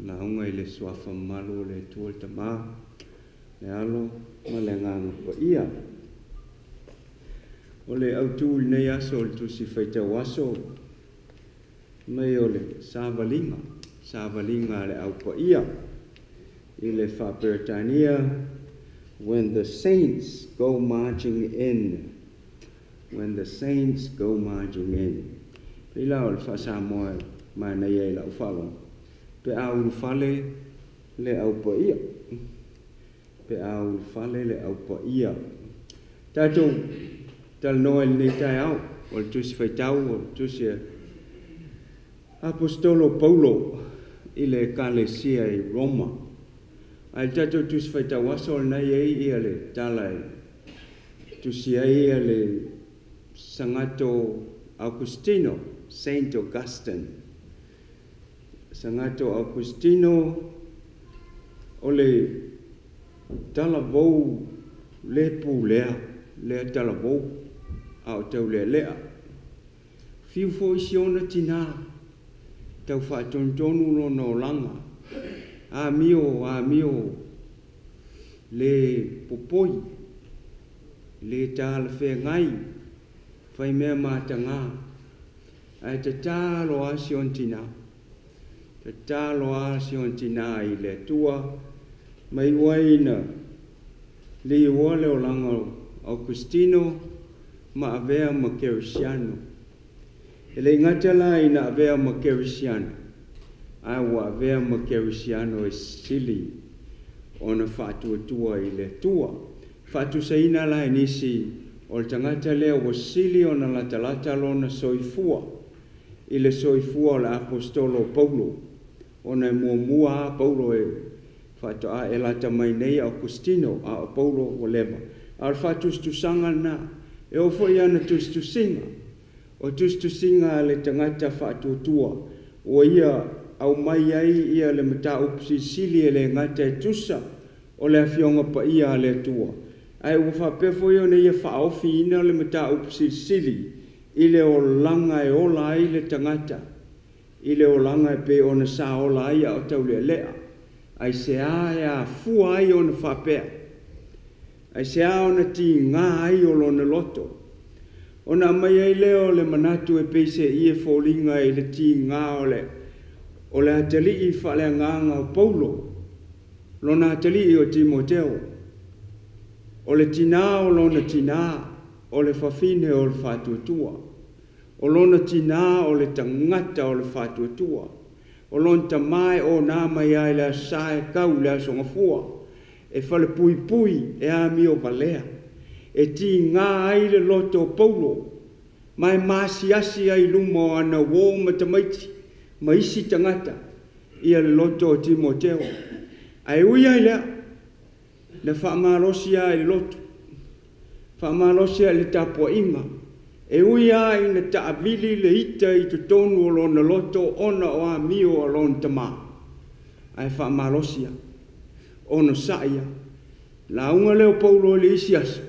Lauga i le Suafa mamalu o le Atua le Tama, le Alo ma le Agaga Paia. O le autu i lenei aso o le Tusi Faitau Aso mai o le savaliga, savaliga a le Au Paia i le Faa-Peretania, When the saints go marching in. When the saints go marching in. Pei la o le Faa-Samoa e manaia i lau faalogo, pe a ulufale le Au Paia. Pe a ulufale le Au Paia. Tatou talanoa i lenei taeao o le Tusi Faitau o le Tusi a Aposetolo Paulo i le Ekalesia i Roma. Ae i le tatou Tusi Faitau Aso lena e i ai ia le tala e tusi ai ia le Sagato Augustino, Saint Augustine. Sagato Augustino o le talavou le pulea, lea talavou a o taulealea. Fiu foi si ona tinā, tau faatonutonu lona olaga, amio, amio le popoi, le talafeagai, fai mea matagā, ae tatalo lava si ona tinā, tatalo lava si ona tinā i le Atua, ma iu ai ina liua le olaga o Augustino ma avea ma Kerisiano. E le i gata la ina avea ma Kerisiano, ae ua avea ma Kerisiano e sili ona faatuatua i le Atua. Faatusaina la e nisi o le tagata lea ua sili ona latalata lona soifua i le soifua o le Aposetolo o Paulo, ona e muamua lava Paulo e faatoa e lata mai nei Augustino, a o Paulo ua leva. A o le faatusatusaga lena, e oo foi i ana tusitusiga, o tusitusiga a le tagata faatuatua, ua ia aumai ai ia le mataupu silisili e le gata e tusa o le Afioga Paia a le Atua, ae ua faapea foi ona ia faaofiina le mataupu silisili i le olaga e ola ai le tagata, i le olaga e pei ona sa ola ai a o taulealea. Aisea e afua ai ona faapea? Aisea ona tiga ai o lona loto? Ona aumai ai lea o le manatu e pei se ie foliga i le tiga o le o le atalii faaleagaga o Paulo, lona atalii o Timoteo, o le tinā o lona tinā, o le fafine o le faatuatua, o lona tinā o le tagata o le faatuatua, o lona tamā e ona mai lava i le Aso Sa e tau i le Aso Gafua, e falepuipui, e amio valea, e tiga ai le loto o Paulo, ma e maasiasi ai i luma o ana uo ma tamaiti ma isi tagata ia le loto o Timoteo. Ae ui lava i lea, na faamalosi lava i le loto, faamalosi lava i le tapuaiga, e ui lava ina taavili le ita i totonu o lona loto ona o amio a lona tamā, ae faamalosi lava, onosai lava. Lauga lea o Paulo i le isi aso,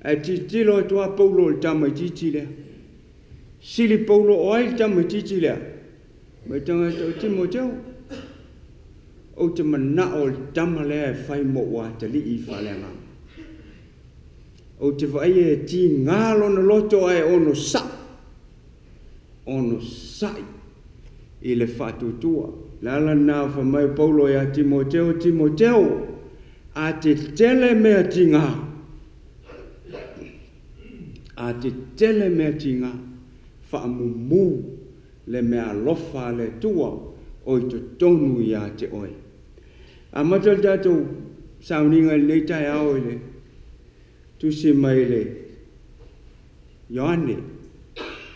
ae tilotilo atu lava Paulo i le tamaitiiti lea. Sili Paulo, o ai le tamaitiiti lea? Mai tagata o Timoteo. Ou te manao i le tama lea e fai mo'u atalii faaleagaga. Ou te vaaia e tiga lona loto ae onosai, onosai i le faatuatua. O le ala lena o fai mai o Paulo ia Timoteo, Timoteo, a tetele mea tiga, a tetele mea tiga, faamumu le meaalofa a le Atua o i totonu ia te oe. Amata le tatou sauniga i lenei taeao i le tusi mai le Ioane,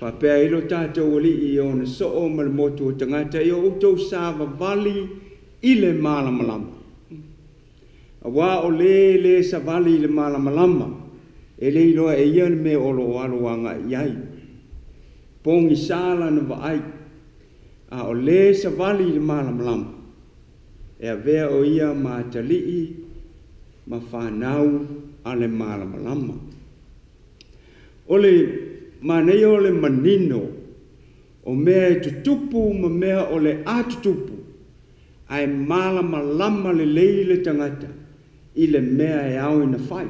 faapea ai lo tatou Alii i ona soo ma le motu o tagata, ia outou savavali i le malamalama. Aua o le le savali i le malamalama, e le iloa e ia le mea o lo o alo agai i ai. Pogisa lana vaai, a o le savali i le malamalama, e avea o ia ma atalii ma fanau a le malamalama. O le manaia o le manino o mea e tutupu ma mea o le a tutupu. Ae malamalama lelei le tagata i le mea e ao ina fai.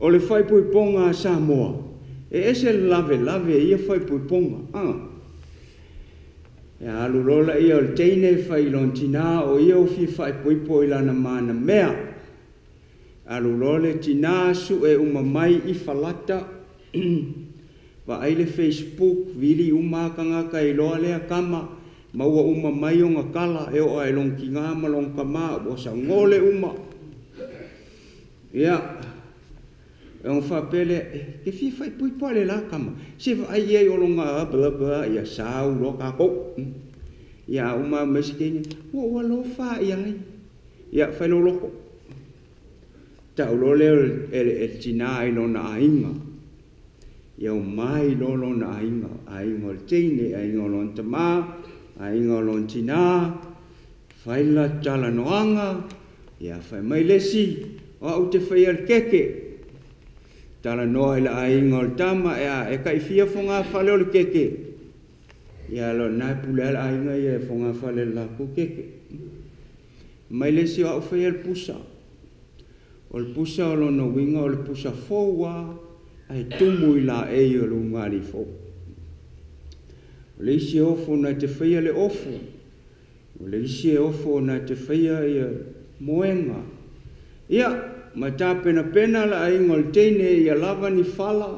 O le faaipoipoga a Samoa, e ese le lavelave i ia faaipoipoga. Ia alu loa laia o le teine fai i lona tinā o ia ua fia faaipoipo i lana manamea. Alu loa le tinā sue uma mai i falata, vaai le Facebook, vili uma lava tagata e iloa lea tama, maua uma mai ona tala e oo lava i lona tinā ma lona tama ua sagole uma. Ia, ona faapea lea, e te fia faaipoipo lava i le la tama, se vaai i ai o lona bla bla, ia sau loa tatou. Ia a uma mai se teine, ua ou alofa lava i ai. Ia, fai lou loto. Tau loa lea e le tinā i lona aiga. Ia omai loa lona aiga, aiga o le teine, aiga o lona tamā, aiga o lona tinā, fai le latou talanoaga, ia fai mai le isi, o au ou te faia le keke. Talanoa i le aiga o le tama, e a, e tai fia fogafale o le keke? Ia o lena e pule lava le aiga ia i fogafale o le latou keke. Mai le isi, o au faia le pusa. O le pusa o lona uiga o le pusa fou lava ae tumu i laei o le ulugalii fou. O le isi e ofo na te faia le ofu, o le isi e ofo na te faia ia moega. Ia, ma tapenapena le aiga o le teine ia lava ni fala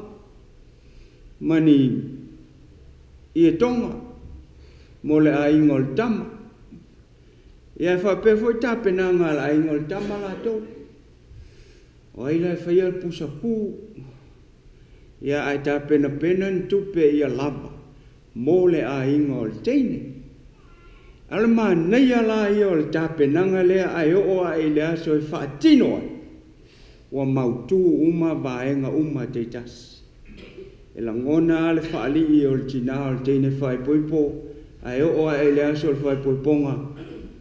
ma ni ietoga mo le aiga o le tama. Ia e faapea foi tapenaga a le aiga o le tama latou. O ai la e faia le pusa ku? Ia ae tapenapena ni tupe ia lava mo le aiga o le teine. A o le manaia la ia o le tapenaga lea ae oo ae i le aso e faatino ai, ua mautu uma vaega uma taitasi. E lagona lava le faalii o le tinā o le teine faaipoipo, ae oo ae i le aso o le faaipoipoga,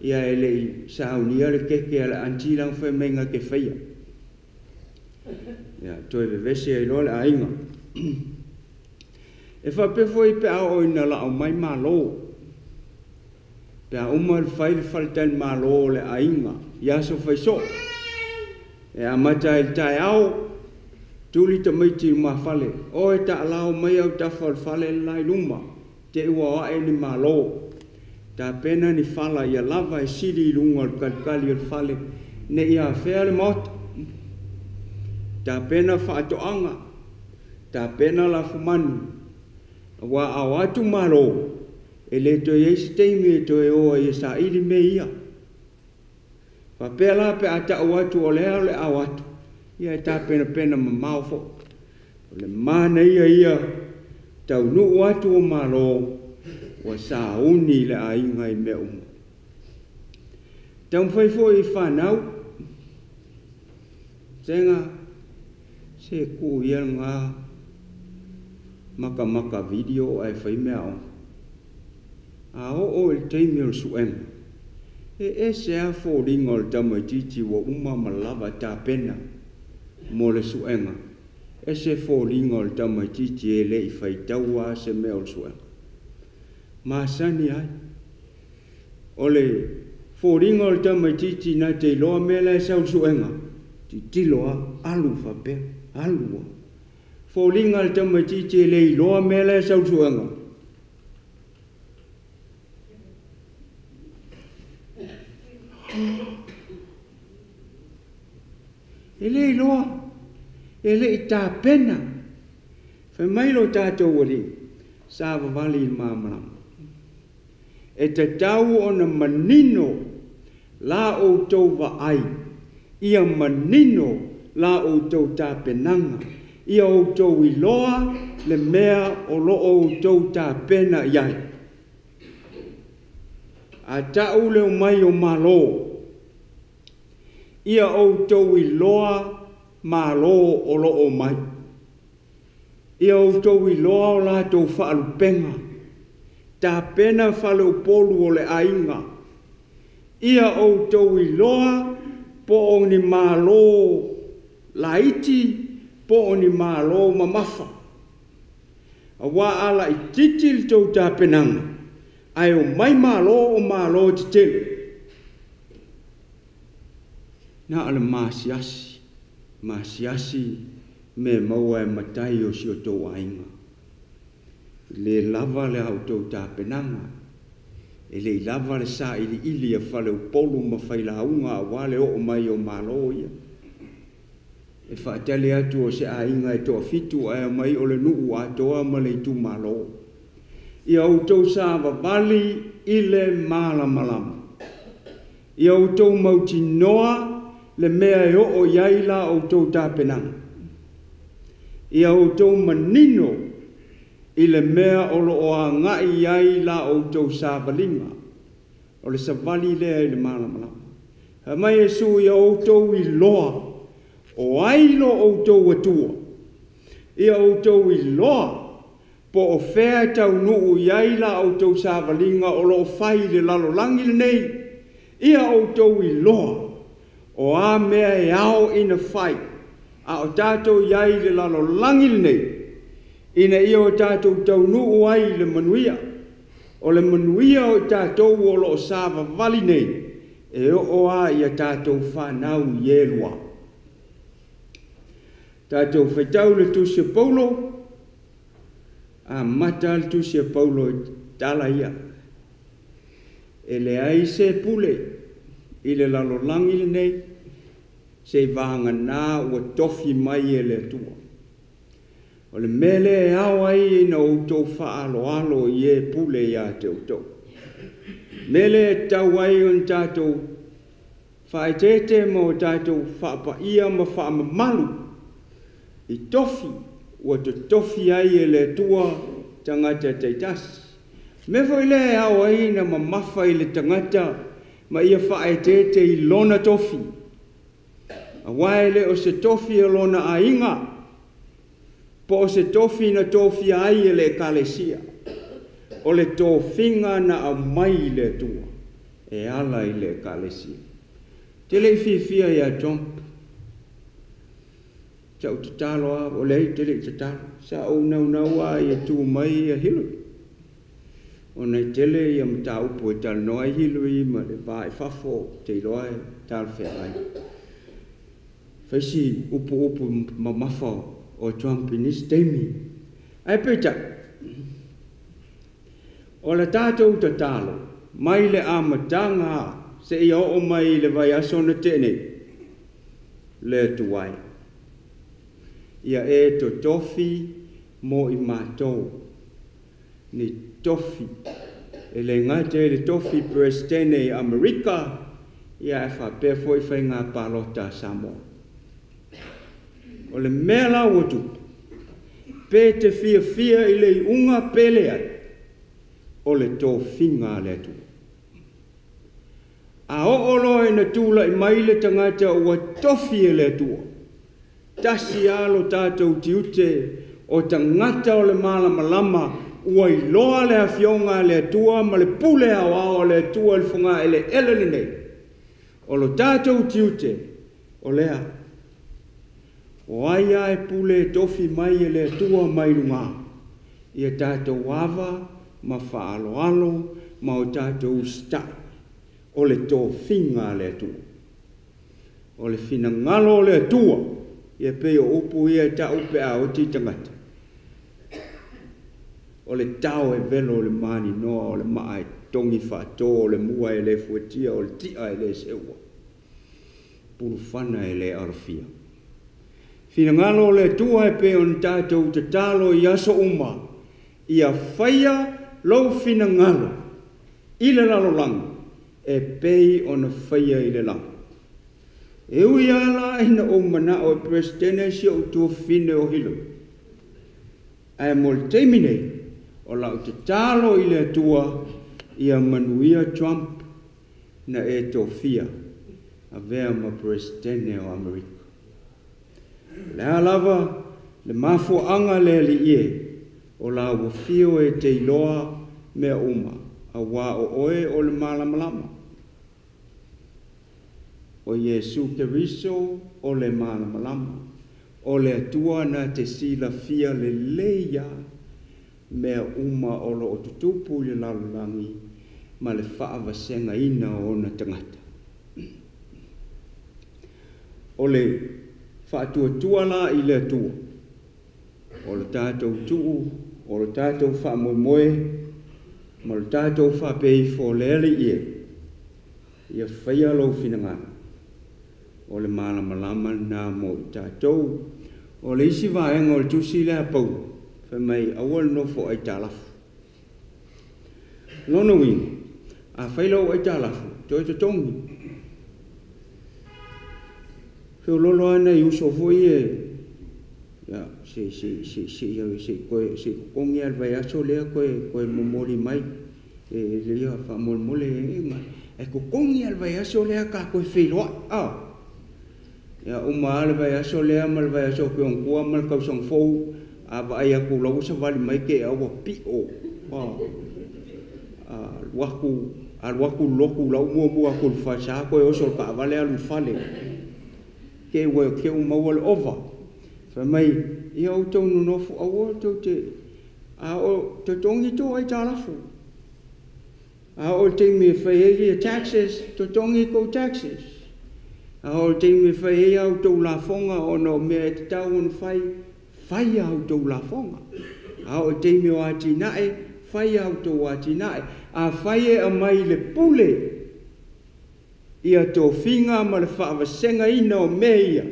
ia e le i saunia le keke a le aunty leaga fai mai na te faia. Ia, toe vevese ai loa le aiga. E faapea foi pe a oo ina la'o mai malo, pe a uma ona fai le faletalimalo o le aiga i aso faisoo, e amata ai i le taeao, tuli tamaiti i lumafale, oe taalao mai autafa o le fale le la i luma, te i ua o a'e ni malo. Tapena ni fala ia lava e sili i luga o le kalikali o le fale ne i afea le maota. Tapena faatoaga, tapena lafumanu, aua a o atu malo, e le toe i ai se taimi e toe o ai e saili mea ia. Faapea la pe a tau atu o le a o le a o atu, ia e tapenapena mamao foi. O le manaia ia taunuu atu o malo, ua sauni le aiga i mea uma. Taumafai foi i fanau, sega se tuu ia lena makamaka video ae fai meaaoga. A oo i le taimi o le suega, e ese lava foliga o le tamaitiiti ua uma ma lava tapena mo le suega, ese foliga o le tamaitiiti e le i faitaua lava se mea o le suega. Masani ai. O le foliga o le tamaitiiti na te iloa mea la e sau i le suega, tilotilo lava, alu faapea, alu lava. Foliga o le tamaitiiti e le iloa mea la e sau i le suega. E le iloa, e le i tapena. Fai mai lo tatou Alii, savavali i le malamalama. E tatau ona manino la outou vaai, ia manino la outou tapenaga, ia outou iloa le mea o lo o outou tapena i ai. A tau le omai o malo, ia outou iloa malo o lo o omai. Ia outou iloa o latou faalupega, tapena faleupolu o le aiga. Ia outou iloa po o ni malo laiti po o ni malo mamafa. Aua a laitiiti le tou tapenaga, ae omai malo o malo tetele. Na o le masiasi, masiasi mea e maua e matai o si o outou aiga. E le lava le a outou tapenaga, e le i lava le sailiili a faleupolu ma failauga aua le oo mai o Malo ia. E faatali atu o se aiga e toafitu ae omai o le nuu atoa ma le itumalo. Ia outou savavali i le malamalama. Ia outou mautinoa le mea e oo i ai la outou tapenaga. Ia outou manino i le mea o lo o agai i ai la outou savaliga. O le savali lea i le malamalama. Fai mai Iesu, ia outou iloa o ai lo outou Atua. Ia outou iloa po o fea e taunuu i ai la outou savaliga o lo o fai i le lalolagi lenei. Ia outou iloa o a mea e ao ina fai a o tatou i ai i le lalolagi lenei, ina ia o tatou taunuu ai i le manuia. O le manuia o i tatou o lo o savavali nei, e oo lava i a tatou fanau i e lua. Tatou faitau le tusi a Paulo, amata le tusi a Paulo i tala ia. E leai se pule i le lalolagi lenei, seivagana ua tofi mai e le Atua. O le mea lea e ao ai ina outou faaaloalo i e pule ia te outou. Mea lea e tatau ai ona tatou faaeteete ma o tatou faapaia ma faamamalu i tofi ua totofi ai e le Atua tagata taitasi. Mea foi lea e ao ai ina mamafa i le tagata ma ia faaeteete i lona tofi. Aua e le o se tofi o lona aiga, po o se tofi na tofia ai e le Ekalesia. O le tofiga na aumai i le Atua e ala i le Ekalesia. Te le i fiafia ia Trump. Sa ou tatalo lava, o leai ou te le i tatalo. Sa ou naunau lava ia tu mai ia Hillary. Ona e tele ia mataupu e talanoa ai Hillary ma le va i fafo, ou te iloa e talafeagai. Fai si upuupu mamafa o Trump i nisi taimi. Ae peitai, o le tatou tatalo mai le amataga seia oo mai i le vaiaso na tea nei, le Atua e, ia e totofi mo i matou ni tofi, e le gata i le tofi Peresetene i Amerika, ia ae faapea foi faiga palota a Samoa. O le mea la ua tupu, pe te fiafia i le iuga pe leai, o le tofiga a le Atua. A oo loa ina tulai mai le tagata ua tofi e le Atua, tasi lava lo tatou tiute o tagata o le malamalama ua iloa le afioga a le Atua ma le pule aoao a le Atua i le fogaeleele lenei. O lo tatou tiute o lea. O ai lava e pule e tofi mai e le Atua mai luga, ia tatou ava ma faaaloalo ma o tatou usitai, o le tofiga a le Atua. O le finagalo o le Atua, ia pei o upu ia e tau pe a oti tagata. O le tao e velo o le maninoa, o le maa e togi faato, o le mua e le fuatia, o le tia e le seua, pulufana e le alofia. Finagalo o le Atua e pei ona tatou tatalo i aso uma, ia faia lou finagalo i le lalolagi e pei ona faia i le lagi. E ui lava la ina ou manao e Peresetene si ou tuafafine o Hillary, ae mo le taimi nei, o lau tatalo i le Atua ia manuia Trump na e tofia avea ma Peresetene o Amerika. O le a lava le mafuaaga le Alii e, o la ua fio e te iloa mea uma, aua o oe o le malamalama. O Iesu Keriso o le malamalama, o le Atua na te silafia lelei lava mea uma o lo o tutupu i le lalolagi ma le faavasegaina o ona tagata. O le faatuatua la i le Atua, o le tatou tuu, o le tatou faamoemoe, ma le tatou faapea ifo o le Alii e, ia faia lou finagalo. O le malamalama lena mo i tatou. O le isi vaega o le tusi lea a Paulo, fai mai aua le nofo aitalafu. Lona uiga, a fai lau aitalafu, toe totogi. Feololo lava nai uso foi e ia, se se se se se toe se totogi lava le vaiaso lea toe momoli mai e ia faamolemole e totogi lava le vaiaso lea ta toe feiloai. Ia uma lava le vaiaso lea ma le vaiaso o Ionatua ma le tausaga fou, a vaai atu o la ua savali mai te au ua pio. Alu atu, alu atu le lotu la ua muamua atu i le falesa toe oso i le taavale alu i le fale. Te ua te ua maua le ova. Fai mai, ia outou nonofo aua tou te a o totogi tou aitalafu. A oo i le taimi e fai ai ia taxes, totogi tou taxes. A oo i le taimi e fai ai a outou lafoga ona o mea e tatau ona fai, fai a outou lafoga. A oo i le taimi o atinae, fai a outou atinae. Afai e aumai i le pule ia tofiga ma le faavasegaina o mea ia,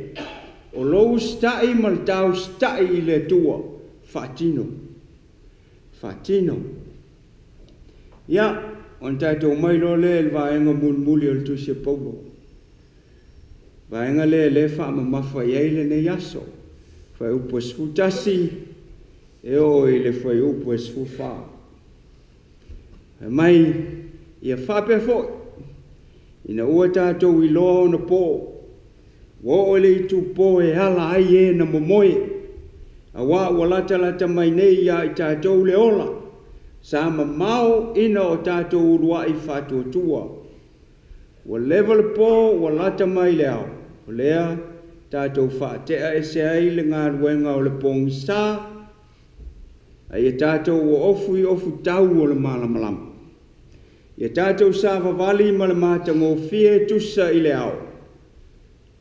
o lou usitai ma le ta usitai i le Atua, faatino. Faatino. Ia, ona tatou mai loa lea i le vaega mulimuli o le tusi a Paulo. Vaega lea lea e faamamafa i ai lenei aso. Fuaiupu e 11 e oo i le fuaiupu e 14. Fai mai, ia faapea foi, ina ua tatou iloa ona po, ua oo i le itupo e ala ai e na momoe, auā ua latalata mai nei ia i tatou le ola, sa mamao ina o tatou uluai faatuatua. Ua leva le po, ua lata mai le ao, o lea tatou faatea ese ai le galuega o le pogisa, a ia tatou oofu i ofutau o le malamalama. Ia tatou savavali ma le matagofie e tusa i le ao.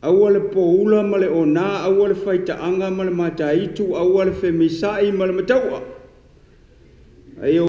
Aua le poula ma le ona, aua le faitaaga ma le mataitu, aua le femisa'i ma le mataua. A ia